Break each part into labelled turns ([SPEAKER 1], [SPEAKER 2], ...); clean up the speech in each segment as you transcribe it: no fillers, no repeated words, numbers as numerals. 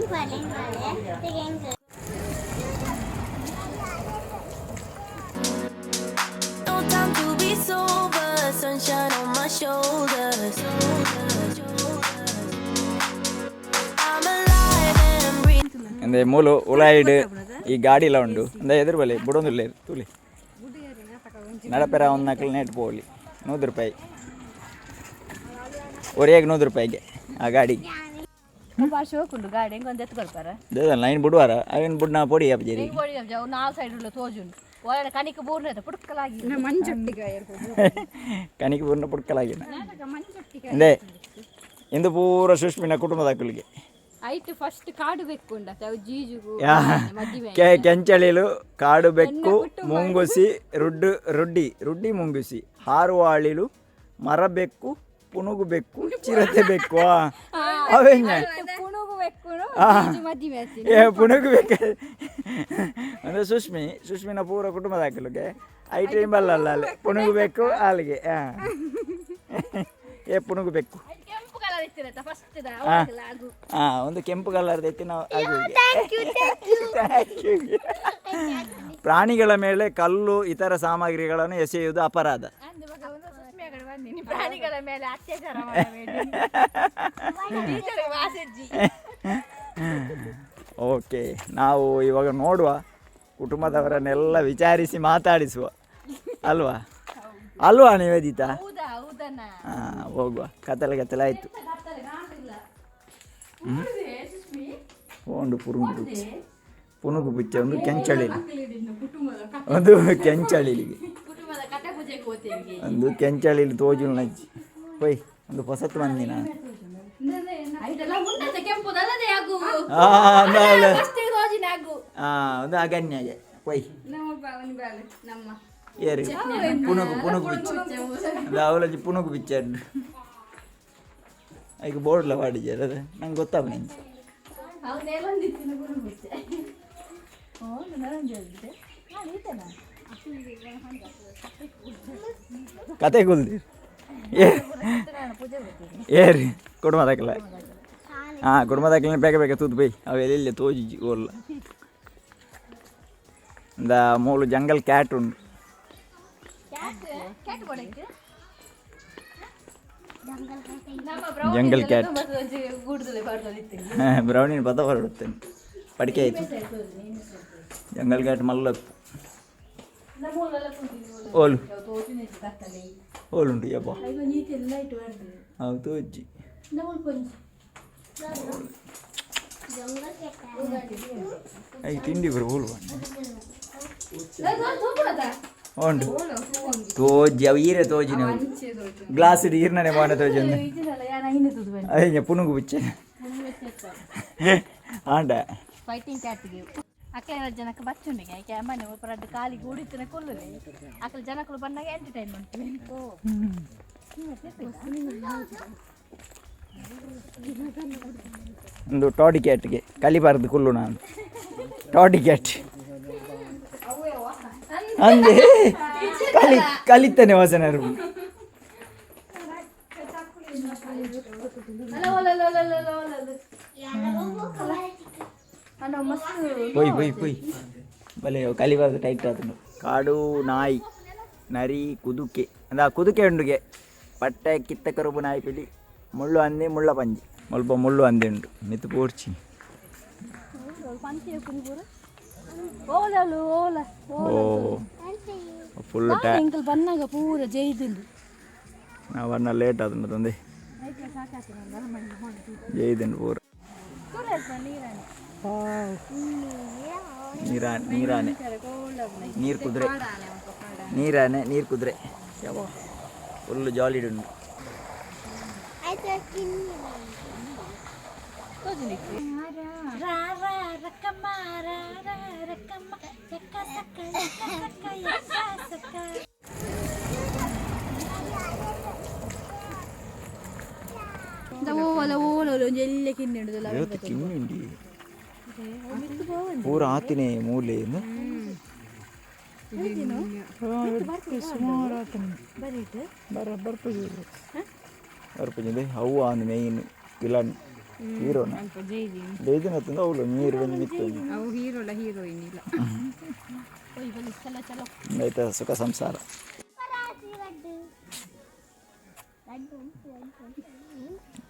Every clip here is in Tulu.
[SPEAKER 1] No time to be sober, sunshine on my shoulders. I'm alive and breathing.
[SPEAKER 2] ಅಂದೆ ಮೂಲು ಉಲಾಯಿಡ್ ಈ ಗಾಡಿಲ ಉಂಡು. ಅಂದೆ ಎದುರು ಬಲೆ ಬುಡೊಂದುಲ್ಲೇರು ತೂಲಿ. ನಡಪೆರ ಒಂದು ನಕಲು ನೆಟ್ ಪೋಲಿ. 100 ರೂಪಾಯಿ ಒರಿಯಾಗ, 100 ರೂಪಾಯಿಗೆ ಆ ಗಾಡಿ.
[SPEAKER 3] ಶೋಕುಂಡು ಗಾಡಿ, ಹೆಂಗೆ ಒಂದು ಎತ್ತು ಕೊಡ್ತಾರ.
[SPEAKER 2] ಲೈನ್ ಬುಡುವಾರ ಅವೇನು ಬುಡ್ನ ಪೊಡಿ ಅಪ್ಜೇರಿ.
[SPEAKER 3] ಪೊಡಿ ಅವು ನಾಲ್ ಸೈಡ್ ಉಳ್ಳ ತೋಜುಂಡು. ಒಳಗಡೆ ಕಣಿಕ್ ಬೂರ್ನ ಪುಡ್ಕಲಾಗಿ.
[SPEAKER 2] ಕಣಿಗೆ ಪೂರ್ಣ ಪುಡ್ಕಲಾಗಿನ. ಅಂದೆ ಇಂದು ಪೂರ ಸುಷ್ಮಿನ ಕುಟುಂಬದ ಅಕ್ಕಲಿಗೆ.
[SPEAKER 4] ಐಟ್ ಫಸ್ಟ್ ಕಾಡು ಬೆಕ್ಕು ಉಂಡತ್ತೆ, ಅವು ಜೀಜುಗು ಮದಿಮೆ.
[SPEAKER 2] ಕೆಂಚಳಿಲು, ಕಾಡು ಬೆಕ್ಕು, ಮುಂಗುಸಿ, ರುಡ್ಡು ರುಡ್ಡಿ ರುಡ್ಡಿ ಮುಂಗುಸಿ, ಹಾರುವಾಳಿಲು, ಮರಬೆಕ್ಕು, ಪುನುಗು ಬೆಕ್ಕು, ಚಿರತೆ ಬೆಕ್ಕು. ಅವೆಂಜ?
[SPEAKER 4] ಪುಣುಗು ಬೆಕ್ಕುನು ಜೀಜು ಮದಿಮೆ ಆತಿನಿ.
[SPEAKER 2] ಏ, ಪುನುಗು ಬೆಕ್ಕು ಅಂದ್ರೆ ಸುಷ್ಮಿ, ಸುಷ್ಮಿನ ಪೂರ ಕುಟುಂಬದ ಹಾಕಲಿಕ್ಕೆ ಐಟ್ ಬಲ್ಲಲ್ಲ ಅಲ್ಲಿ ಪುನುಗು ಬೆಕ್ಕು ಅಲ್ಲಿಗೆ. ಹಾಂ, ಏ, ಪುನುಗು ಬೆಕ್ಕು.
[SPEAKER 3] ಕೆಂಪು ಕಲರ್ ಇತ್ತಿರತ್ತ ಫಸ್ಟ್.
[SPEAKER 2] ಹಾಂ ಹಾಂ, ಒಂದು ಕೆಂಪು ಕಲರ್ ಎತ್ತಿ ನಾವು. Thank you. ಪ್ರಾಣಿಗಳ ಮೇಲೆ ಕಲ್ಲು, ಇತರ ಸಾಮಗ್ರಿಗಳನ್ನು ಎಸೆಯುವುದು ಅಪರಾಧ.
[SPEAKER 3] ಬಂದಿನಿ, ಪ್ರಾಣಿಗಳ ಮೇಲೆ ಅತ್ಯಾಚಾರ ಮಾಡಬೇಡಿ. ಟೀಚರ್ ವಾಸಜ್ಜಿ.
[SPEAKER 2] ಓಕೆ, ನಾವು ಇವಾಗ ನೋಡುವ, ಕುಟುಂಬದವರನ್ನೆಲ್ಲ ವಿಚಾರಿಸಿ ಮಾತಾಡಿಸುವ, ಅಲ್ವಾ? ಅಲ್ವಾ ನಿವೇದಿತಾ?
[SPEAKER 3] ಹೌದಾ? ಹೌದಣ್ಣ.
[SPEAKER 2] ಹಾಂ, ಹೋಗುವ. ಕತ್ತಲೆ ಕತ್ತಲೆ ಆಯಿತು. ಒಂದು ಪುರುಂಗು ಪುಚ್ಚೆ, ಪುನುಗು ಪುಚ್ಚೆ, ಒಂದು ಕೆಂಚಳಿಲಿ, ಒಂದು ಕೆಂಚಳಿಲಿಗೆ.
[SPEAKER 3] ಕುಟುಂಬದ ಕಥೆ ಪೂಜೆಗೆ ಹೋಗ್ತೇವೆ.
[SPEAKER 2] ಒಂದು ಕೆಂಚಳಿಲಿ ತೋಜುಲ್ ನಜ್ಜಿ ಪೊಯ್. ಒಂದು ಹೊಸತು ಮಂದಿನ.
[SPEAKER 3] ಐದೆಲ್ಲ ಉಂಡತ್ತೆ ಕೆಂಪುದಲ್ಲದೆ ಆಗು. ಫಸ್ಟ್ ರೋಜಿನ ಆಗು.
[SPEAKER 2] ಹಾಂ, ಒಂದು ಅಗನ್ಯಾಗೆ ಪೊಯ್.
[SPEAKER 4] ನಮ್ಮ ಬಾವನಿ ಬಾಲೆ ನಮ್ಮ.
[SPEAKER 2] ಏರಿ ಪುನುಗು, ಪುನುಗು ಬಿಚ್ಚು. ಅದು ಅವಲಜಿ ಪುನುಗು ಬಿಚ್ಚೆ. ಐಕ್ ಬೋರ್ಡ್ಲ ಪಾಡಿಜೆರ್, ಅದು ನಂಗೆ ಗೊತ್ತಾಗ ನಿಂಚೆ.
[SPEAKER 3] ಅವು ನೇಲೊಂದಿತ್ತಿನ ಗುರು ಮುಚ್ಚೆ. ಓ, ನೆಲೊಂದು ಹಾಂ ಈತನ.
[SPEAKER 2] ಕತೆ ಕುಲ್ದಿರ್. ಏ, ಏರಿ ಕುಟುಂಬದಾಕಲ? ಹಾಂ, ಕುಟುಂಬದಾಕಲ. ಬೇಗ ಬೇಗ ತೂತು ಬೈ. ಅವು ಎಲ್ಲೆಲ್ಲ ತೋಜಿ ಓಲ್ಲ. ಇಂದ ಮೂಲು ಜಂಗಲ್ ಕ್ಯಾಟ್ ಉಂಡು.
[SPEAKER 3] ಕ್ಯಾಟ್ ಕೊಡಕ್ಕೆ.
[SPEAKER 2] Jungle cat.
[SPEAKER 3] ಗೂಡ್ದಲೆ ಬಾರ್ದಲ್ಲಿತ್ತು.
[SPEAKER 2] ಬ್ರೌನಿನ ಪದ ಹೊರಡುತ್ತೇನೆ ಪಡಿಕೆ ಆಯ್ತು. ಜಂಗಲ್ ಕ್ಯಾಟ್ ಮಲ್ಲಪ್ಪು. ಓಲು ಓಲುಂಟು ಯಪ್ಪ. ಹೌದು, ತೋಜಿ. I ತಿಂಡಿ ಬರು ಓಲು ಉಂಟು. ತೋಜಿ ಅವು ಈರೆ ತೋಜಿನ ಗ್ಲಾಸ್ ಈರ್ನನೆ ಮೋನೆ ತೋಜಿ. ಅಯ್ಯ, ಪುನುಗು ಬಿಚ್ಚೆ ಆಂಡ.
[SPEAKER 3] ಫೈಟಿಂಗ್ ಕ್ಯಾಟ್ಗೆ ಅಕ್ಲೆ ಜನಕ್ಕೆ ಬಚ್ಚುಂಡಿಗೆ ಐಕೆ ಅಮ್ಮನೆ ಒಬ್ಬರದ್ದು ಕಾಲಿಗೆ ಉಡಿತನ ಕೊಲ್ಲುಲೆ. ಅಕ್ಲೆ ಜನಕ್ಕಳು ಬಂದಾಗ ಎಂಟರ್ಟೈನ್ಮೆಂಟ್.
[SPEAKER 2] ಒಂದು ಟಾಡಿ ಕ್ಯಾಟ್ಗೆ ಕಲಿಬಾರ್ದು ಕುಲ್ಲು ನಾನು. ಟಾಡಿ ಕ್ಯಾಟ್ ಅಂದೆ ಕಲಿ ಕಲಿತಾನೆ ವಾಸನರು.
[SPEAKER 3] ಅಲ್ಲ, ಓಲ ಓಲ ಓಲ ಓಲ ಅಣ್ಣ, ಮಸ್ತ್.
[SPEAKER 2] ಪೊಯ್ ಪೊಯ್ ಪೊಯ್, ಬಲೆ ಕಲಿಬಾರ್ದು. ಟೈಟ್ ಆತನು. ಕಾಡು ನಾಯಿ, ನರಿ, ಕುದುಕೆ. ಅಂದ ಆ ಕುದುಕೆ ಉಂಡುಗೆ. ಪಟ್ಟೆ ಕಿತ್ತ ಕರುಬು ನಾಯಿ, ಪಿಲಿ, ಮುಳ್ಳು ಹಂದಿ, ಮುಳ್ಳ ಪಂಜಿ. ಮುಲ್ಪ ಮುಳ್ಳು ಹಂದಿ ಉಂಟು. ಮಿತ್ತು ಪೋರ್ಚಿ.
[SPEAKER 3] ಓಲಲು ಓಲ.
[SPEAKER 2] ಓ, ಫುಲ್ ಟ್ಯಾ
[SPEAKER 3] ಎಂಕಲ್ ಬನ್ನಾಗ ಪೂರ ಜೈದುಂಡು.
[SPEAKER 2] ನಾವು ಅನ್ನ ಲೇಟ್ ಆತಂಡ ತಂದೆ ಜೈದುಂಡು ಪೂರ. ನೀರಾ ನೀರಾನೆ, ನೀರು ಕುದುರೆ, ನೀರಾನೆ, ನೀರು ಕುದುರೆ. ಯಾವ ಫುಲ್ ಜಾಲಿ ಉಂಟು.
[SPEAKER 3] ರಕ್ಕಮ್ಮ ರಕ್ಕಮ್ಮ ಚಕ್ಕ ಸಕ್ಕ ಸಕ್ಕ ಯಕ್ಕ ಸಕ್ಕ. ಓಲ ಓಲ ಒಂಜಿ ಎಲ್ಲೆ ಕಿನ್ನೆ ಉಂಡುದಲ್ಲ.
[SPEAKER 2] ಇವತ್ತು ಕಿಮ್ಮಿ ಉಂಡಿ ಪೂರ ಆತಿನೇ ಮೂಲೆ. ಸುಮಾರು ಬರ ಬರ್ಪುಜಿ ಬರ್ಪುಜಿ. ಅವು ಆನ್ ಮೇಯ್ನ್ ವಿಲನ್. ಹೀರೋನ ಬೇದಿನ ತಂದು ಅವಳು ನೀರು ಬಂದು ಮಿತ್ತು.
[SPEAKER 4] ಅವು ಹೀರೋಲ ಹೀರೋಯಿನ್ ಇಲ್ಲ.
[SPEAKER 2] ಆಯ್ತಾ, ಸುಖ ಸಂಸಾರ.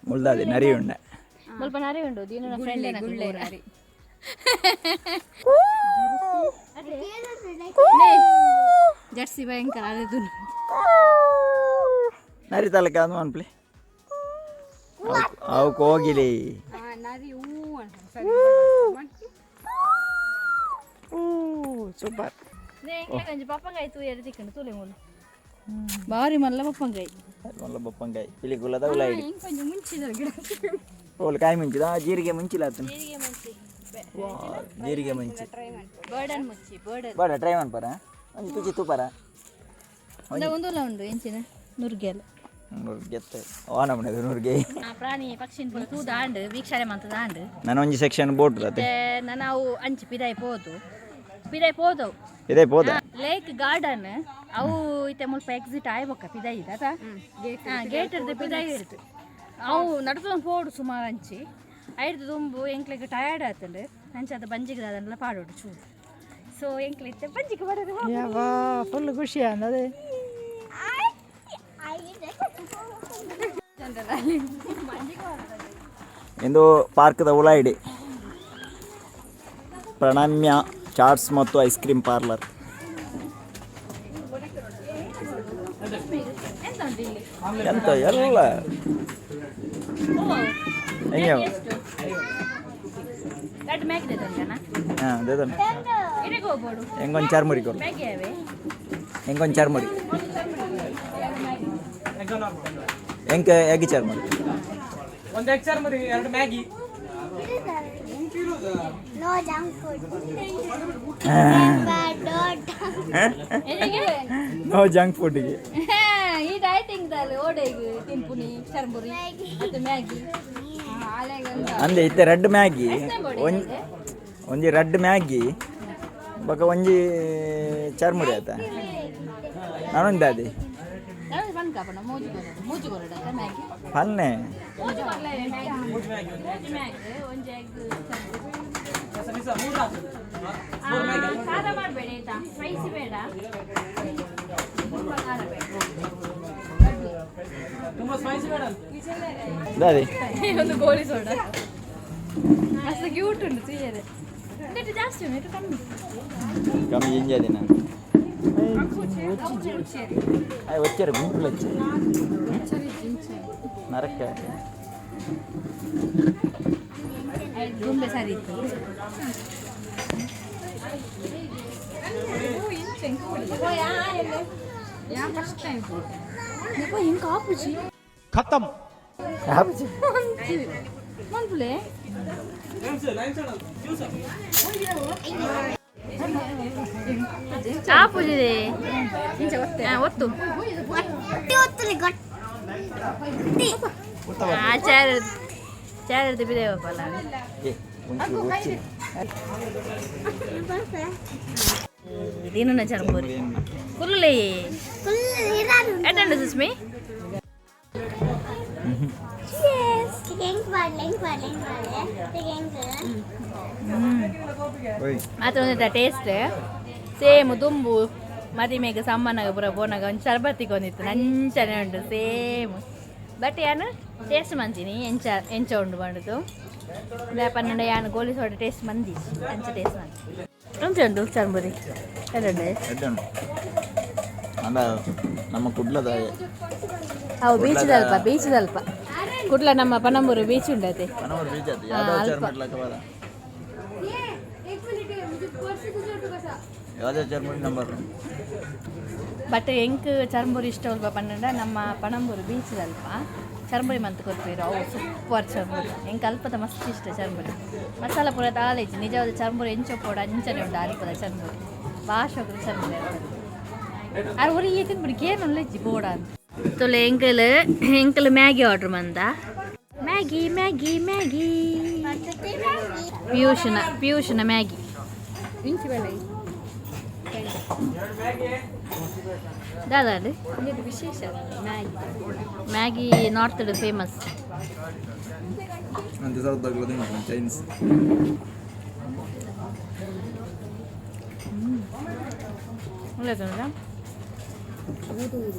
[SPEAKER 2] ಮುಳ್ದಾದೆ ನರಿ ಉಂಡೆ.
[SPEAKER 3] ಸ್ವಲ್ಪ ನರಿ ಉಂಡು ದಿನ ಫ್ರೆಂಡ್.
[SPEAKER 4] ಗುಳ್ಳೆ ನರಿ.
[SPEAKER 3] ಜರ್ಸಿ ಭಯಂಕರ ಅದು.
[SPEAKER 2] ನರಿ ತಲಕ ಅಂದ್ ಅನ್ಪ್ಲಿ ಅವು ಕೋಗಿಲಿ.
[SPEAKER 4] ನರಿ ಹೂ ಅಂತ.
[SPEAKER 2] ಸೂಪರ್.
[SPEAKER 3] ಎಂಕ್ಲೆ ಪಪ್ಪಂಗಾಯಿ ತೂಯರೆ ತಿಕ್ಕಂಡು ತೂಲೆ ಮೂಲು ಬಾರಿ ಮಲ್ಲ ಪಪ್ಪಂಗಾಯಿ.
[SPEAKER 2] ಮಲ್ಲ ಬಪ್ಪಂಗಾಯಿ ಪಿಲಿಕುಲದ ಉಲಾಯಿಡಿ.
[SPEAKER 4] కొంచెం ಮುಂಚಿದ ಗಿಡ.
[SPEAKER 2] ಓಲ್ ಕಾಯಿ ಮುಂಚಿದ ಜೀರಿಗೆ ಮುಂಚಿಲ್ಲ ಆತನ.
[SPEAKER 3] ಜೀರಿಗೆ ಮುಂಚಿ.
[SPEAKER 2] ಜೀರಿಗೆ ಮುಂಚಿ.
[SPEAKER 3] ಬರ್ಡನ್ ಮುಚ್ಚಿ ಬರ್ಡನ್.
[SPEAKER 2] ಬೇಡ, ಟ್ರೈ ಮಾಡ್ಪಾರ ಒಂಜಿ ತುಚಿ ತೂಪಾರ.
[SPEAKER 3] ಒಂದುಲ ಉಂಡು ಎಂಚಿನ ನುರ್ಗೆಲ್ಲ.
[SPEAKER 2] ನೂರು ಗೆತ್ತ ಓ ನಮ್ಮನೆ ನೂರಿಗೆ.
[SPEAKER 3] ಆ ಪ್ರಾಣಿ ಪಕ್ಷಿನ ಪೂರ ತೂದಾಂಡ್ ವೀಕ್ಷಣೆ ಮಂತದಾಂಡ್.
[SPEAKER 2] ನಾನು ಒಂಜಿ ಸೆಕ್ಷನ್ ಬೋಟ್ ಅತ್ತೆ.
[SPEAKER 3] ಮತ್ತೆ ನಾವು ಅಂಚಿ ಪಿದಾಯಿ ಪೋದು ಪಿದಾಯಿ ಪೋದವು.
[SPEAKER 2] ಇದೇ ಪೋದ.
[SPEAKER 3] ಲೇಕ್ ಗಾರ್ಡನ್ ಅವು ಇತ್ತೆ ಮುಲ್ಪ ಎಕ್ಸಿಟ್ ಆಯ್ಬೊಕ್ಕ ಪಿದಾಯಿ ಅದ ಗೇಟ್ ಇರ್ದು ಪಿದಾಯಿ ಇರ್ದು ಅವು ನಡ್ತೊಂದು ಪೋಡು ಸುಮಾರು ಅಂಚಿ ಐಡ್ದು ದುಂಬು ಎಂಕ್ಲೆಗ್ ಟಯರ್ಡ್ ಆತಂಡು ಅಂಚ ಅದು ಬಂಜಿಗೆ ಅದನ್ನೆಲ್ಲ ಪಾಡೋಡು ಚೂರು. ಸೊ ಎಂಕ್ಲೆ ಇತ್ತೆ ಬಂಜಿಗೆ ಬರೋದು.
[SPEAKER 2] ಫುಲ್ ಖುಷಿ ಅದೇ. ಇಂದು ಪಾರ್ಕ್ದ ಉಲಾಯಿಡಿ ಪ್ರಣಮ್ಯ ಚಾಟ್ಸ್ ಮತ್ತು ಐಸ್ ಕ್ರೀಮ್ ಪಾರ್ಲರ್.
[SPEAKER 3] ಎಂತ ಉಂಟು ಇಲ್ಲಿ?
[SPEAKER 2] ಎಂತ ಎಲ್ಲ ಹೆಂಗೆ?
[SPEAKER 3] ದೊಡ್ಡ ಮ್ಯಾಗಿ ತಂದನ.
[SPEAKER 2] ಹಾಂ, ಅದೇ.
[SPEAKER 3] ಇಡೀ ಹೋಗ್ಬೋದು.
[SPEAKER 2] ಹೆಂಗೊಂದು ಚಾರ್ಮುರಿ ಕೊಡು.
[SPEAKER 3] ಮ್ಯಾಗಿ ಅವೇ.
[SPEAKER 2] ಹೆಂಗೊಂದು ಚಾರ್ಮುರಿ, ಹೆಂಗೆ ಎಗ್ ಚಾರ್ಮುರಿ.
[SPEAKER 5] ಒಂದು ಎಗ್ ಚಾರ್ಮುರಿ, ಎರಡು Maggi.
[SPEAKER 1] No junk food.
[SPEAKER 2] No junk ಫುಡ್ಗೆ.
[SPEAKER 3] ಈ ಡೈಟಿಂಗ್ ದಲ್ಲಿ ಓಡೆಗ್ ತಿನ್ಪುನಿ ಚರ್ಮುರಿ ಮತ್ತೆ ಮ್ಯಾಗಿ.
[SPEAKER 2] ಅಂದೆ ಇತ್ತೆ ರೆಡ್ ಮ್ಯಾಗಿ ಒಂಜಿ, ಒಂಜಿ ರೆಡ್ ಮ್ಯಾಗಿ ಬೊಕ ಒಂಜಿ ಚಾರ್ಮುರಿ ಆತ. ನಾನೊಂದು ಅದೇ.
[SPEAKER 3] ನಾನು ಬಂದ್ಕಾಪಣ ಮೂಜು ಕೊರಡು ಮೂಜು ಕೊರಡು ಅಂತ ಮ್ಯಾಗಿ.
[SPEAKER 2] ಪಲ್ನೆ.
[SPEAKER 3] ಮೂಜು ಕೊರಲೆ ಮ್ಯಾಗಿ ಮೂಜು ಮ್ಯಾಗಿ ಒಂಜಿ ಎಗ್. ಖಾರ ಮಾಡಬೇಡ ಆಯ್ತಾ, ಸ್ಪೈಸಿ ಬೇಡ, ತುಂಬ ಖಾರ ಬೇಡ.
[SPEAKER 5] ತುಂಬಾ ಸ್ಪೈಸಿ ಬೇಡ.
[SPEAKER 2] ದಾದಿ.
[SPEAKER 3] ಒಂದು ಗೋಲಿ ಸೋಡಾ ಮಸ್ತ್ ಕ್ಯೂಟ್ ಉಂಟು ತುಯ್ಯರೆ. ಇಟ್ಟು ಜಾಸ್ತಿ ಉಂಟು, ಇಟ್ಟು ಕಮ್ಮಿ.
[SPEAKER 2] ಕಮ್ಮಿ ಇಂಜಾದಿ ನಾನು ಅಯ್ಯ వచ్చారు గుంపులు వచ్చాయి ನರಕ.
[SPEAKER 3] ಗೊಂಬೆ ಸರಿ ಇತ್ತು.
[SPEAKER 4] ಯಾ ಫಸ್ಟ್ ಟೈಮ್.
[SPEAKER 3] ಇಂಕ ಆಪುಜಿ.
[SPEAKER 5] ಖತಮ್.
[SPEAKER 3] ಮನ್ಪುಲೆ. ಆಪುಜಿದೆ ಒತ್ತು. ಚೇರ್ ಚೇರ್ ಬಿದೇವಪ್ಪಲ್ಲ.
[SPEAKER 2] ಏ ಒಂಚೂರು వచ్చి.
[SPEAKER 3] దీనున్న చర్మూరి కుల్లులే ఎట్టండి సుస్మి.
[SPEAKER 2] ಓಯ್.
[SPEAKER 3] ಮಾತ್ರ ಒಂದಿತ್ತ ಟೇಸ್ಟ್ ಸೇಮ್ ದುಂಬು ಮದಿಮೆಗೆ ಸಮ್ಮನಾಗ ಪೂರ ಪೋನಾಗ ಒಂದು ಶರ್ಬತ್ತಿಗೆ ಒಂದಿತ್ತು ನಂಚನೆ ಉಂಟು ಸೇಮ್. ಬಟ್ ಯಾನು ಟೇಸ್ಟ್ ಮಂಚಿನಿ ಎಂಚ ಎಂಚ ಉಂಡು ಪಂಡುದು ಪನ್ನಡ ಯಾನು ಗೋಲಿ ಸೋಡ ಟೇಸ್ಟ್ ಮಂದಿ ಅಂಚ ಟೇಸ್ಟ್ ಮಂದಿ ಅಂಚ ಉಂಟು ಚರ್ಮುರಿ ಎಡ್ಡೆ.
[SPEAKER 2] ಎಡ್ಡೆ ಉಂಟು ಅಂಡ ನಮ್ಮ ಕುಡ್ಲದ.
[SPEAKER 3] ಅವು ಬೀಚದಲ್ಪ ಬೀಚದಲ್ಪ ಕುಡ್ಲ ನಮ್ಮ ಪನಂಬೂರು ಬೀಚ್ ಉಂಡತೆ.
[SPEAKER 2] ಪನಮೂರು ಬೀಚ್ ಅದು ಯಾವ್ದೋ ಚರ್ಮಡ್ಲಕ್ಕ ಬರ ಯಾವುದೇ ಚರ್ಮುರಿ ನಂಬರ್.
[SPEAKER 3] ಬಟ್ ಎಂಕ್ ಚರ್ಮುರಿ ಇಷ್ಟ ಅಲ್ಪ ಪನ್ನಡ ನಮ್ಮ ಪಣಂಬೂರು ಬೀಚದಲ್ಪ ಚರ್ಮುರಿ ಮಂತ್ ಕೊರ್ಪೇರು ಅವು ಸೂಪರ್ ಚರ್ಮುರಿ. ಎಂಕ್ ಅಲ್ಪದ ಮಸ್ತ್ ಇಷ್ಟ ಚರ್ಮುರಿ ಮಸಾಲ ಪೂರ ದಾಲೇಜ್ ನಿಜವಾದ ಚರ್ಮುರಿ ಎಂಚ ಪೋಡ ಅಂಚನೆ ಉಂಟು ಅಲ್ಪದ ಚರ್ಮುರಿ ಭಾಷೆ ಚರ್ಮುರಿ ಅರ್ ಒರಿ ತಿಂದ್ಬಿಡಿ ಏನು ಲೆಜ್ಜಿ ಬೋಡ ಅಂತ ತೊಲೆ. ಎಂಕಲ್ ಎಂಕಲ್ ಮ್ಯಾಗಿ ಆರ್ಡ್ರ್ ಮಂದ. ಮ್ಯಾಗಿ ಮ್ಯಾಗಿ ಮ್ಯಾಗಿ ಪಿಯೂಷನ ಪಿಯೂಷನ ಮ್ಯಾಗಿ.
[SPEAKER 4] ಇಂಚಿ ಬೆಲ್ಲ.
[SPEAKER 3] ದಾದಾಡು.
[SPEAKER 4] ವಿಶೇಷ ಮ್ಯಾಗಿ.
[SPEAKER 3] Maggi north famous.
[SPEAKER 2] ಅಂತ ಚೈನೀಸ್.
[SPEAKER 3] ಒಳ್ಳೆದುಂಟಾ?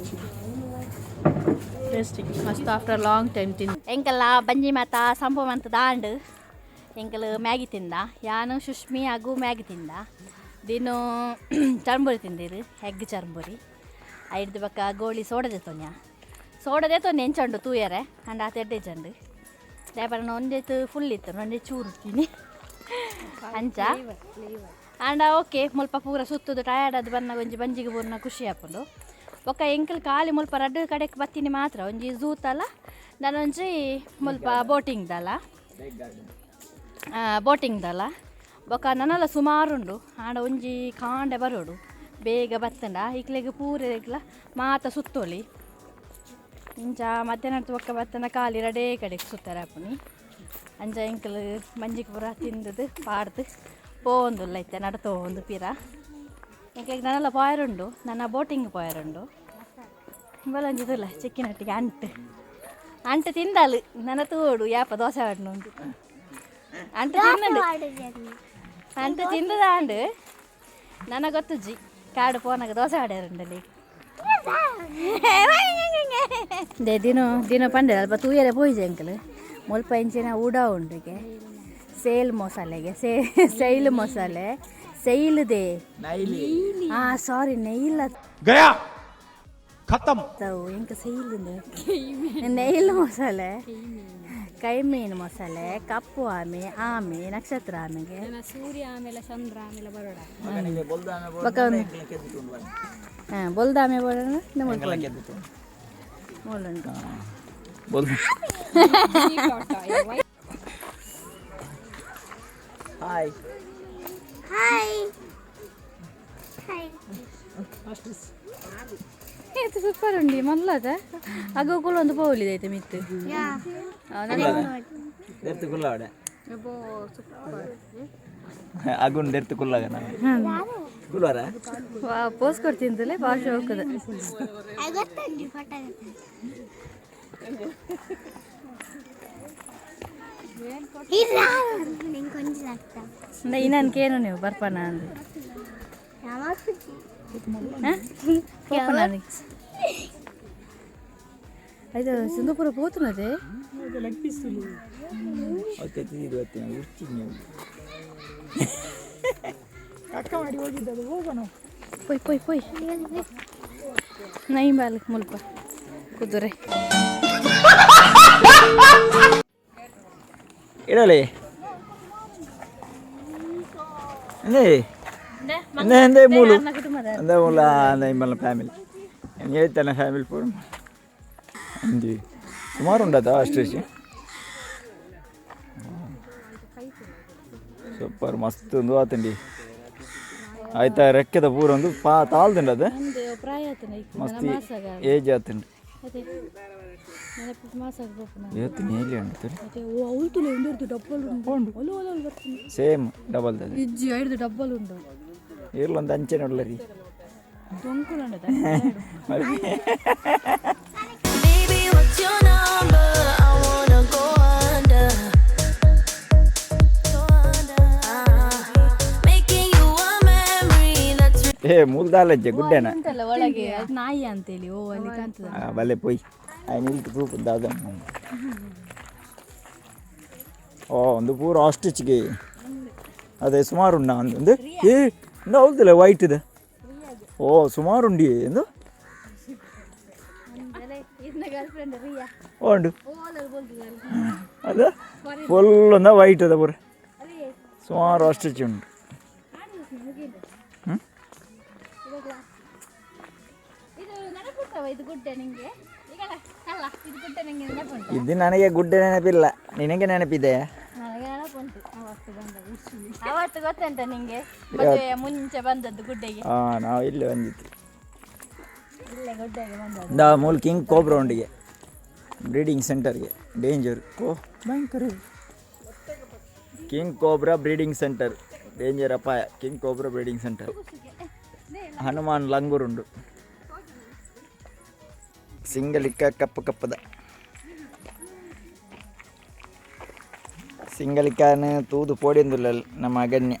[SPEAKER 3] ಟೇಸ್ಟಿ, ಮಸ್ತ್. ಆಫ್ಟರ್ ಲಾಂಗ್ ಟೈಮ್ ತಿಂದು. ಎಂಕಲ್ಲ ಬಂಜಿ ಮಾತ ಸಂಪು ಮಂತ ದಾಂಡ್. ಎಂಕಲ್ ಮ್ಯಾಗಿ ತಿಂದ. ಯಾನು, ಸುಷ್ಮಿ ಹಾಗೂ ಮ್ಯಾಗಿ ತಿಂದ. ದಿನ ಚರ್ಂಬುರಿ ತಿಂದಿರು, ಎಗ್ ಚರ್ಂಬುರಿ. ಐಡ್ದು ಬಕ್ಕ ಗೋಳಿ ಸೋಡದೆ ತೊನ್ಯ. ಸೋಡದೆ ತೊನ್ಯ ಎಂಚಂಡು ತೂಯರೆ ಅಂಡ ಆತ ಎಡ್ಡೆ ಚಂಡು. ದಾಯಪರ ಒಂದೇತು ಫುಲ್ ಇತ್ತು, ಒಂದೇ ಚೂರು ತಿನ್ನಿ ಅಂಚ. ಆಂಡ ಓಕೆ, ಮುಲ್ಪ ಪೂರ ಸುತ್ತುದು ಟಯರ್ಡ್ ಅದು ಬನ್ನಾಗ ಒಂಜಿ ಬಂಜಿಗೆ ಬೂರ್ನ ಖುಷಿ ಆಪುಂಡು. ಬೊಕ್ಕ ಎಂಕಲ್ ಖಾಲಿ ಮುಲ್ಪ ರಡ್ಡ್ ಕಡೆಕ್ ಬತ್ತಿನಿ ಮಾತ್ರ. ಒಂಜಿ ಝೂತಲ, ನನೊಂಜಿ ಮುಲ್ಪ ಬೋಟಿಂಗ್ದಲ್ಲ, ಬೋಟಿಂಗ್ದಲ್ಲ. ಬೊಕ್ಕ ನನಲ ಸುಮಾರುಂಡು. ಆಂಡ ಒಂಜಿ ಕಾಂಡೆ ಬರೋಡು, ಬೇಗ ಬತ್ತಂಡ ಇಕ್ಲೆಗ್ ಪೂರೆಗ್ಲ ಮಾತ ಸುತ್ತೋಲಿ. ಇಂಚ ಮಧ್ಯಾಹ್ನ ಬೊಕ್ಕ ಬತ್ತಂಡ ಖಾಲಿ ರಡೇ ಕಡೆಗೆ ಸುತ್ತಾರೆ ಆಪುನಿ. ಅಂಚ ಎಂಕಲ್ ಮಂಜಿಗೆ ಪೂರ ತಿಂದದು ಪಾಡ್ದು ಪೋವೊಂದುಲ್ಲ ಇತ್ತೆ ನಡತೋಂದು ಪಿರ. ಎಂಕ್ಲೆಗ್ ನನಲ ಪೋಯರುಂಡು, ನನ್ನ ಬೋಟಿಂಗ್ ಪೋಯರುಂಡು. ಬಲೊಂಜಿ ತುಲ್ಲ ಚೆಕ್ಕಿನಟ್ಟಿಗೆ ಅಂಟು ಅಂಟು ತಿಂದಾಲು. ನನ್ನ ತೋಡು ಯಾಪ ದೋಸೆ ಆಡ್ನುಂಡು. ಅಂಟು ತಿನ್ನಂಡು, ಅಂಟು ತಿಂದದಾಂಡು. ನನ್ನ ಗೊತ್ತುಜ್ಜಿ, ಕಾಡು ಪೋನಾಗ ದೋಸೆ ಆಡ್ಯಾರುಂಡಲ್ಲಿ. They ದಿನ ದಿನ ಪಂಡೆ ಅಲ್ಪ ತೂಯರೆ ಪೋಯಿಜೆ ಅಂಕಲ್. ಮುಲ್ಪ ಇಂಚಿನ ಊಡ ಉಂಡುಗೆ ಸೇಲ್ ಮೊಸಲೆಗೆ ಸೇ ಸೈಲ್ ಮೊಸಲೆ ಸೈಲ್ they. ಹಾ, ಸಾರಿ, ನೈಲ್.
[SPEAKER 5] गया, खत्म.
[SPEAKER 3] ತಾವು ಎಂಕ ಸೈಲ್ ನೈಲ್ ಮೊಸಳೆ, ಕೈಮೀನು ಮೊಸಳೆ, ಕಪ್ಪು ಆಮೆ, ಆಮೆ, ನಕ್ಷತ್ರ ಆಮೆಗೆ.
[SPEAKER 4] ನನ್ನ ಸೂರ್ಯ ಆಮೇಲೆ ಚಂದ್ರ ಆಮೇಲೆ ಬರೋಡ.
[SPEAKER 3] ಬೊಕ ಹಾಂ ಬೊಲ್ದಾಮೆ ಬೋಡೋಣ. ಮೂಲುಂಟು.
[SPEAKER 2] ಬೋಲ್. ಹಾಯ್.
[SPEAKER 1] Hi hi.
[SPEAKER 3] ಇದು ಸೂಪರ್ ಉಂಡಿ ಮಲ್ಲದ ಅಗೋಕುಲು ಒಂದು ಪೋಲಿದೈತೆ ಮಿತ್ತು.
[SPEAKER 2] ದೆರ್ತು ಕುಲ್ಲಾವಡೆ ಅಗುನ್ ದೆರ್ತು ಕುಲ್ಲಾಗ ಕುಲ್ವಾರ.
[SPEAKER 3] ಪೋಸ್ ಕೊಡ್ತಿಂದಲೇ ಭಾಳ ಶೋಕದ.
[SPEAKER 1] ಗೊತ್ತಂಡಿ ಫೋಟೋ. ನಿಂಗೆ ಕೊಂಚ ಆಗ್ತಾ.
[SPEAKER 3] ಇನ್ನನ್ಕೇನು ನೀವು ಬರ್ಪಣ ಅಂದು ಪೋಪಣ. ಐದು ಸಿಂಧುಪುರ ಪೋತುನದೆ.
[SPEAKER 2] ಓಕೆ, ಇದು ಬರ್ತೀನಿ ಉಚ್ಚಿ ನೀವು.
[SPEAKER 3] ಪೊಯ್ ಪೊಯ್ ಪೊಯ್ ನೈ ಬಾಲ್ ಮುಲ್ಪ ಕುದುರೆ.
[SPEAKER 2] ಇಡಲಿ ಎಂದೇ ಎಂದೇ ಎಂದೇ ಮೂಲು ಎಂದೇ ಮೂಲ ಅಂದ ಫ್ಯಾಮಿಲಿ నేను ಹೇಳ್ತಾನೆ. ಫ್ಯಾಮಿಲಿ ಪೂರ ಅಂಜಿ ಸುಮಾರು ಉಂಡತ ಅಷ್ಟು. ಸೂಪರ್, ಮಸ್ತ್ ಒಂದು ಆತಂಡಿ. ಆಯ್ತಾ, ರೆಕ್ಕೆದ ಪೂರ ಒಂದು ಪಾ ತಾಳ್ದುಂಡು ಅದು.
[SPEAKER 3] ಪ್ರಾಯ.
[SPEAKER 2] ಮಸ್ತ್ ಏಜ್ ಆತಂಡಿ. ಏತ್ ನೀಲಿ ಉಂಟು. Same double.
[SPEAKER 3] ಇಜ್ಜಿ, ಐದು ಡಬ್ಬಲ್ ಉಂಡು.
[SPEAKER 2] ಇರ್ಲೊಂದು ಅಂಚೆನೆ ಉಳ್ಳರಿ.
[SPEAKER 3] ದೊಂಕುಲು.
[SPEAKER 1] Baby, what's your number? I wanna go under. Go under. Making you a memory that's
[SPEAKER 2] ಏ ಮೂಲ್ದಾಲಜ್ಜೆ ಗುಡ್ಡೆನ.
[SPEAKER 3] ಉಂಟಲ್ಲ ಒಳಗೆ, ಅದು ನಾಯಿ ಅಂತೇಳಿ. ಓ, ಅಲ್ಲಿ ಕಾಣ್ತದ.
[SPEAKER 2] ಬಲ್ಲೆ ಪೊಯ್ ಆಯ್ನ ಇಲ್ತು ತೂಪು ದಾದ. ಓ, ಒಂದು ಪೂರ ಆಸ್ಟ್ರಿಚ್ಗೆ ಅದೇ ಸುಮಾರು ಉಂಡ ಒಂದು. ಏ ಇಂದ ಹೌದಿಲ್ಲ, ವೈಟ್ ಇದೆ. ಓ, ಸುಮಾರು ಉಂಡಿ ಎಂದು.
[SPEAKER 3] ಗರ್ಲ್ ಫ್ರೆಂಡ್ ರಿಯಾ.
[SPEAKER 2] ಉಂಡು ಅದು ಫುಲ್ ಒಂದ ವೈಟ್ ಅದ ಪೂರ. ಸುಮಾರು ಆಸ್ಟ್ರಿಚ್ ಉಂಟು. ಹ್ಮ್?
[SPEAKER 3] ಇದು ನೆನಪುಂಟವ? ಇದು ಗುಡ್ಡೆ ನಿಂಗೆ ಈಗಲ್ಲ ಅಲ್ಲ, ಇದು ಗುಡ್ಡೆ ನಿಂಗೆ ನೆನಪುಂಟು?
[SPEAKER 2] ಇದು ನನಗೆ ಗುಡ್ಡೆ ನೆನಪಿಲ್ಲ, ನಿನಗೆ ನೆನಪಿದೆಯಾ?
[SPEAKER 3] ನನಗೆ ನೆನಪುಂಟು. ಅವತ್ತು ಗೊತ್ತುಂಟ ನಿಂಗೆ, ಮದುವೆಯ ಮುಂಚೆ ಬಂದದ್ದು ಗುಡ್ಡೆಗೆ?
[SPEAKER 2] ಹಾಂ, ನಾವು ಇಲ್ಲಿ ಬಂದಿತ್ತು.
[SPEAKER 3] ಇಲ್ಲೇ ಗುಡ್ಡೆಗೆ ಬಂದದ್ದು.
[SPEAKER 2] ದಾ ಮೂಲ ಕಿಂಗ್ ಕೋಬ್ರಾ ಉಂಡಿಗೆ ಬ್ರೀಡಿಂಗ್ ಸೆಂಟರ್ಗೆ. ಡೇಂಜರ್ ಕೋ ಭಯಂಕರ. King cobra breeding centre danger, ಅಪಾಯ. King cobra breeding centre. Hanuman langur ಉಂಡು. ಸಿಂಗಲಿಕ್ಕ ಕಪ್ಪು ಕಪ್ಪದ ಸಿಂಗಲಿಕ್ಕಾನ ತೂದು ಪೋಡಿಂದುಲ್ಲ ನಮ್ಮ ಅಗನ್ಯ.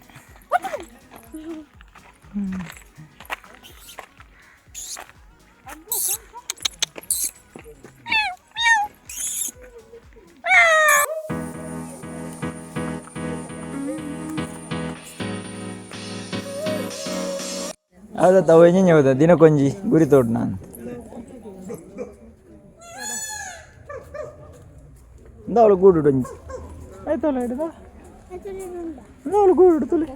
[SPEAKER 2] ಹೌದಾ? ತಾವು ಎಂಜಿನ ಹೌದಾ? ದಿನಕ್ಕೊಂಜಿ ಗುರಿ ತೋಡ್ ನಾನು ಅವಳು ಗೂಡು ಒಂಜಿ ಆಯ್ತಲ್ಲ ಹಿಡಿದ ಅವಳು ಗೂಡು ತುಲಿ.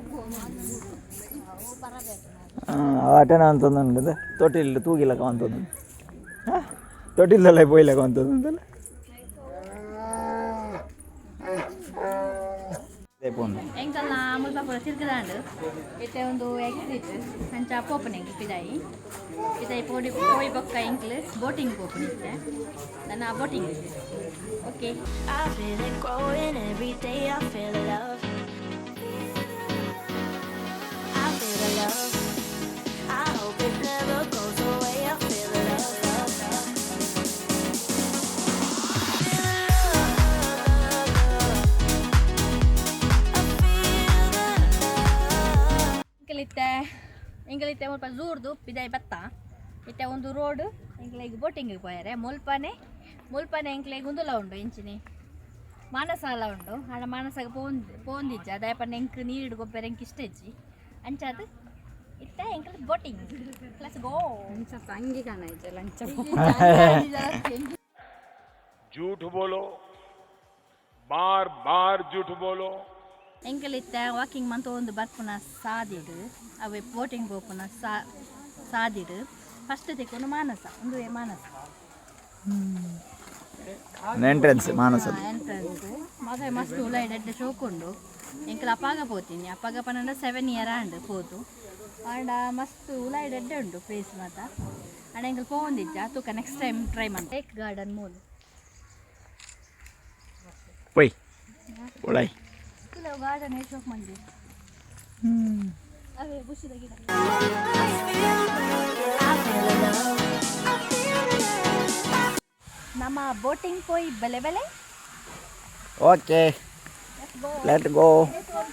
[SPEAKER 2] ಹಾಂ, ಆಟನ ಅಂತಂದು ತೊಟ್ಟಿಲ್ ತೂಗಿಲಕ ಅಂತಂದು. ಹಾಂ, ತೊಟ್ಟಿಲ್ದಲ್ಲ ಪೋಯ್ಲಕ ಅಂತಂದಲ್ಲ.
[SPEAKER 3] ಎಂಕಲ್ನ ಮುಲ್ಪ ಪೂರ ತಿರ್ಗದಾಂಡು. ಇತ್ತೆ ಒಂದು ಎಕ್ಸಿಟ್ ಅಂಚ ಪೋಪುನ ಎಂಕ್ಲು ಪಿದಾಯಿ. ಪಿದಾಯಿ ಪೋಡಿ ಪೋಯಿ ಬೊಕ್ಕ ಎಂಕ್ಲು ಬೋಟಿಂಗ್ ಪೋಪುನ ಇತ್ತೆ ನನ್ನ boating. Okay.
[SPEAKER 1] I feel it growing every day. I feel the love. I feel the love. I hope it never goes away. I feel the love, love, love. Feel the love. I feel the love.
[SPEAKER 3] ಎಂಕಲಿತ್ತೆ ಎಂಕಲಿತ್ತೆ ಮುಲ್ಪ ಜೂರ್ದು ಪಿದಾಯಿ ಬತ್ತ. ಇತ್ತೆ ಒಂದು ರೋಡ್ ಎಂಕ್ಲೆಗ್ ಬೋಟಿಂಗ್ ಪೋಯರೆ. ಮುಲ್ಪನೆ ಮುಲ್ಪನೆ ಎಂಕ್ಲೆಗ್ ಉಂದುಲ ಉಂಡು, ಎಂಚಿನಿ ಮಾನಸಾಲ ಉಂಡು. ಆಂಡ ಮಾನಸಾಗ ಪೋಂದ್ ಪೋಂದಿಜ್ಜ. ದಾಯೆ ಎಂಕ್ ನೀರಿಡ್ ಗೊಬ್ಬರ ಎಂಕ್ ಇಷ್ಟ ಇಜ್ಜಿ. ಅಂಚಾದ್ ಇತ್ತೆ ಎಂಕ್ಲ ಬೋಟಿಂಗ್. Let's go.
[SPEAKER 4] ಅಂಚ ಅಂಗಿ ಕಾಣ ಇಜ್ಜಲ್ಲ ಅಂಚ.
[SPEAKER 5] झूठ बोलो, बार बार झूठ बोलो.
[SPEAKER 3] ಎಂಕಲಿತ್ತೆ ವಾಕಿಂಗ್ ಮಂತ ಒಂದು ಬರ್ಪುನ ಸಾದಿಡು, ಅವೆ ಬೋಟಿಂಗ್ ಪೋಪುನ ಸಾದಿಡು ಫಸ್ಟ್ ತಿಕ್ಕೊಂಡು ಮಾನಸ. ಉಂದುವೆ ಮಾನಸ.
[SPEAKER 2] ಎಂಟ್ರೆನ್ಸ್ ಮಾನಸದ.
[SPEAKER 3] ಎಂಟ್ರೆನ್ಸ್ ಮಗ ಮಸ್ತ್ ಉಲಾಯ್ಡ್ ಎಡ್ಡೆ ಶೋಕುಂಡು. ಎಂಕಲ ಅಪಾಗ ಪೋತೀನಿ. ಅಪಾಗ ಪನ್ನಂಡ 7 ಇಯರ್ ಆಂಡ್ ಪೋದು. ಆಂಡ ಮಸ್ತ್ ಉಲಾಯ್ಡ್ ಎಡ್ಡೆ ಉಂಡು ಪ್ಲೇಸ್ ಮಾತ. ಆಂಡ ಎಂಕಲ್ ಪೋವೊಂದಿಜ್ಜ. ತೂಕ, ನೆಕ್ಸ್ಟ್ ಟೈಮ್ ಟ್ರೈ ಮನ್. ಲೇಕ್ ಗಾರ್ಡನ್ ಮೂಲು.
[SPEAKER 2] ಪೊಯ್ ಒಳೈ.
[SPEAKER 3] ಗಾರ್ಡನ್ ಶೋಕ್ ಮಂದಿ ಅವೇ ಬುಷಿದ ಗಿಡ.
[SPEAKER 1] I feel the love. I feel the love.
[SPEAKER 3] ನಮ್ಮ ಬೋಟಿಂಗ್ ಪೋಯ್ ಬೆಲೆ ಬೆಲೆ.
[SPEAKER 2] Okay.
[SPEAKER 3] Let's go.
[SPEAKER 2] Let go.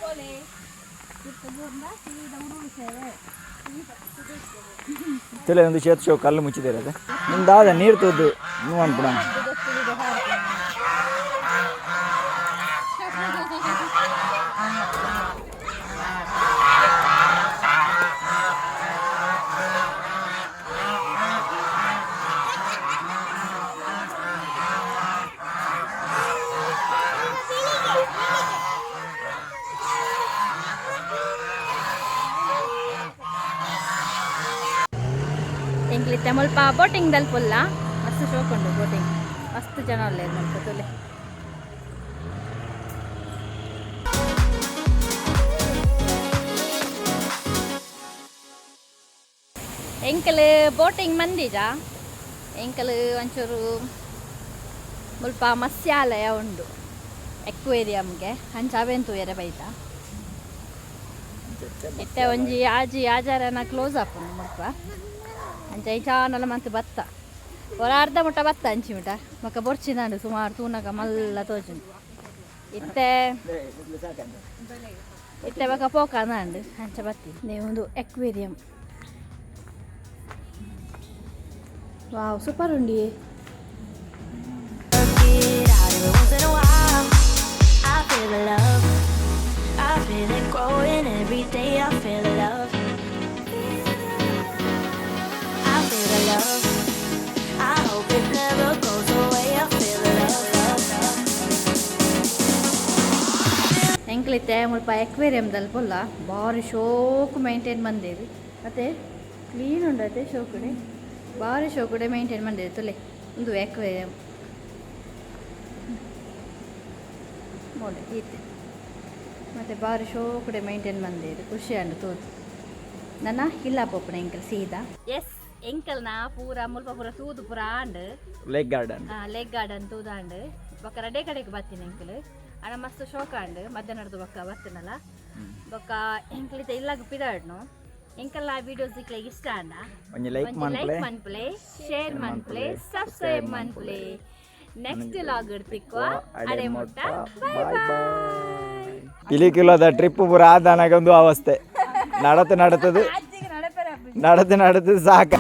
[SPEAKER 3] ಪೋಲೆ ಸೀದಾ ಉರುಳು ಸೇವೆ.
[SPEAKER 2] ತುಲೆ ಒಂದು ಶೇತ್ ಶೋ ಕಲ್ಲು ಮುಚ್ಚಿದ್ದಾರೆ. ಅದು ನಿಂದಾದ ನೀರು ತೂದು ನೀವು ಅನ್ಪುಣ.
[SPEAKER 3] ಎಂಕ್ಲಿತ್ತೆ ಮುಲ್ಪ ಬೋಟಿಂಗ್ ದಲ್ಪುಲ್ಲ. ಮಸ್ತ್ ಶೋಕ್ ಉಂಡು ಬೋಟಿಂಗ್. ಮಸ್ತ್ ಜನ ಉಲ್ಲೆರ್ ಮುಲ್ಪ ತುಲೆ. ಎಂಕಲ್ ಬೋಟಿಂಗ್ ಮಂದಿಜ. ಎಂಕಲ್ ಒಂಚೂರು ಮುಲ್ಪ ಮತ್ಸ್ಯಾಲಯ ಉಂಡು ಎಕ್ವೇರಿಯಂಗೆ, ಅಂಚ ಅವೆನ್ ತೂಯರೆ ಬೈತ. ಇತ್ತೆ ಒಂಜಿ ಆಜಿ ಆಜಾರನ ಕ್ಲೋಸ್ ಆಪುಂಡು ಮುಲ್ಪ. ಅಂಚ ಇಂಚಾನಲ ಮಂತ್ ಬತ್ತ. ಒರ ಅರ್ಧ ಮುಟ್ಟ ಬತ್ತ ಅಂಚಿ ಮುಟ. ಬೊಕ ಬೊರ್ಚಿದಾಂಡು ಸುಮಾರು ತೂನಗ ಮಲ್ಲ ತೋಜುಂಡು. ಇತ್ತೆ ಇತ್ತೆ ಬೊಕ ಪೋಕಂದಾಂಡು. ಅಂಚ ಬತ್ತಿ. ಒಂದು aquarium. Wow, super ಉಂಡಿಯೇ.
[SPEAKER 1] Get out every once in a while. I feel the love. I feel it growing every day. I feel the love. I feel the love. I hope it never goes away. I feel the love, love, love.
[SPEAKER 3] ಎಂಕ್ಲಿತ್ತೆ ಮುಲ್ಪ ಎಕ್ವೇರಿಯಂದಲ್ಲಿ ಪುಲ್ಲ. ಬಾರಿ ಶೋಕು ಮೇಂಟೈನ್ ಮಂದೇರು. ಮತ್ತೆ ಕ್ಲೀನ್ ಉಂಡತೆ ಶೋಕುಡೆ. ಬಾರಿ ಶೋಕುಡೆ ಮೇಂಟೈನ್ ಮಂದೇರು. ತುಲೆ, ಒಂದು ಎಕ್ವೇರಿಯಂ ನೋಡಿ ಈತೆ. ಮತ್ತೆ ಬಾರಿ ಶೋಕುಡೆ ಮೇಂಟೈನ್ ಮಂದೇರು. ಖುಷಿ ಅಂಡು ತೋತು. ನನ್ನ ಇಲ್ಲ ಪೋಪುನ ಎಂಕಲ್ ಸೀದಾ. ಎಸ್, ಎಂಕಲ್ನ ಪೂರ ಮುಲ್ಪ ಪೂರ ತೂದು ಪೂರ ಆಂಡ್.
[SPEAKER 2] Lake garden.
[SPEAKER 3] ಲೇಕ್ ಗಾರ್ಡನ್ ತೂದಾಂಡ್. ಬೊಕ್ಕ ರಡ್ಡೆ ಕಡೆಗೆ ಬತ್ತೀನಿ ಎಂಕಲ್. ಅಣ ಮಸ್ತ್ ಶೋಕ ಆಂಡ್. ಮಧ್ಯಾಹ್ನದ ಬೊಕ್ಕ ಬತ್ತಿನಲ್ಲ. ಬೊಕ್ಕ ಎಂಕಲಿತ ಇಲ್ಲಾಗ ಪಿದಾಡ್ನು. ಎಂಕಲ್ಲ ವಿಡಿಯೋಸ್ ಇಕ್ಲೆ ಇಷ್ಟ ಅಣ್ಣ.
[SPEAKER 2] ಒಂಜಿ ಲೈಕ್ ಮನ್ಪುಲೆ.
[SPEAKER 3] ಲೈಕ್ ಮನ್ಪುಲೆ, ಶೇರ್ ಮನ್ಪುಲೆ, ಸಬ್ಸ್ಕ್ರೈಬ್ ಮನ್ಪುಲೆ. ನೆಕ್ಸ್ಟ್ ಲಾಗ್ ಇರ್ತಿಕ್ವ ಅಡೆ ಮುಟ್ಟ. Boy boy.
[SPEAKER 2] ಪಿಲಿಕುಲದ ಟ್ರಿಪ್ ಪೂರ ಆದನಗ ಒಂದು ಅವಸ್ಥೆ. ನಡತು ನಡತದು ನಡತು ನಡತದು ಸಾಕ.